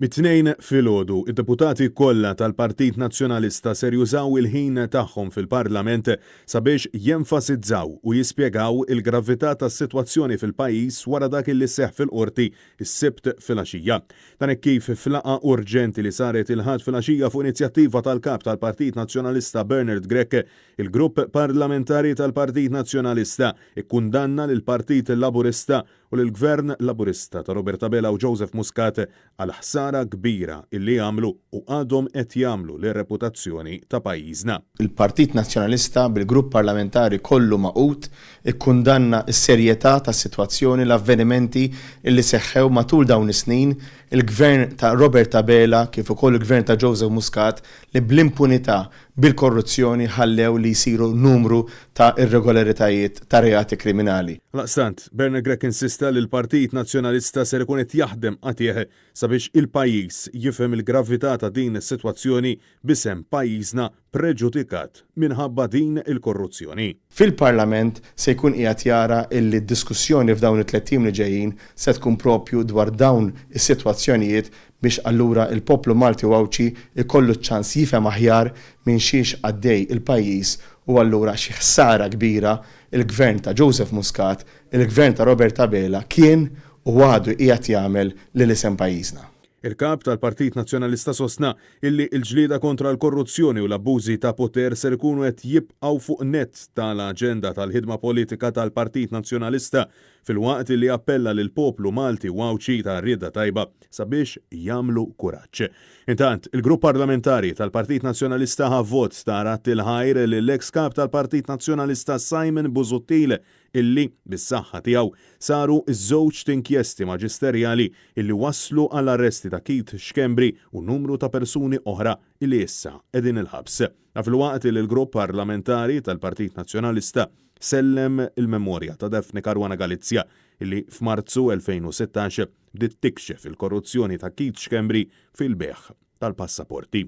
Mit-Tnejn filgħodu, id-deputati kollha tal-Partit Nazzjonalista ser jużaw il-ħin tagħhom fil-Parlament sabiex jenfasizzaw u jispjegaw il-gravità tas-sitwazzjoni fil-pajjiż wara dak li seħħ fil-Qorti s-Sibt filgħaxija. Dan hekk kif f'laqgħa urġenti li saret il-Ħadd filgħaxija fuq inizjattiva tal-Kap tal-Partit Nazzjonalista Bernard Grech, il-Grupp Parlamentari tal-Partit Nazzjonalista kkundanna lill-Partit Laburista u lill-Gvern Laburista ta' Robert Abela u Joseph Muscat għall-ħsara kbira illi għamlu u għadhom qed jagħmlu lir-reputazzjoni ta' pajjiżna. Il-Partit Nazzjonalista bil-Grupp Parlamentari kollu magħqud ikkundanna s-serjetà tas-sitwazzjoni, l-avvenimenti illi seħħew matul dawn is-snin, il-Gvern ta' Robert Abela kif ukoll il-Gvern ta' Joseph Muscat li bl-impunità bil-korruzzjoni ħallew li jsiru numru ta' irregolaritajiet ta' reati kriminali. Għaldaqstant, Bernard Grech insista li l-Partit Nazzjonalista ser ikun qed jaħdem qatigħ sabiex il-pajjiż jifhem il-gravità ta' din is-sitwazzjoni b'isem pajjiżna preġudikat minħabba din il-korruzzjoni. Fil-Parlament se jkun qiegħed jara illi d-diskussjoni f'dawn it-tlett ijiem li ġejjin se tkun propju dwar dawn is-sitwazzjonijiet biex allura il-poplu Malti u Għawdxi jkollu ċ-ċans jifhem aħjar minn xiex għaddej il-pajjiż u allura xi ħsara kbira il-Gvern ta' Joseph Muscat, il-Gvern ta' Robert Abela kien u għadu qiegħed jagħmel lil isem pajjiżna. Il-Kap tal-Partit Nazzjonalista sostna illi l-ġlieda kontra l-korruzzjoni u l-abbużi ta' poter ser ikunu qed jibqgħu fuq nett tal-aġenda tal-ħidma politika tal-Partit Nazzjonalista filwaqt li appella lill-poplu Malti u Għawdxi ta' rieda tajba sabiex jagħmlu kuraġġ. Intant, il-Grupp Parlamentari tal-Partit Nazzjonalista ħa vot ta' radd il-ħajr lill-eks Kap tal-Partit Nazzjonalista Simon Busuttil illi, bis-saħħa tiegħu, saru ż-żewġt inkjesti maġisterjali illi wasslu għall-arresti ta' Keith Schembri u numru ta' persuni oħra illi issa qegħdin il-ħabs. Dan filwaqt li l-Grupp Parlamentari tal-Partit Nazzjonalista sellem il-memorja ta' Daphne Caruana Galizia illi f'Marzu 2016 bdiet tikxef il-korruzzjoni ta' Keith Schembri fil-bejgħ tal-passaporti.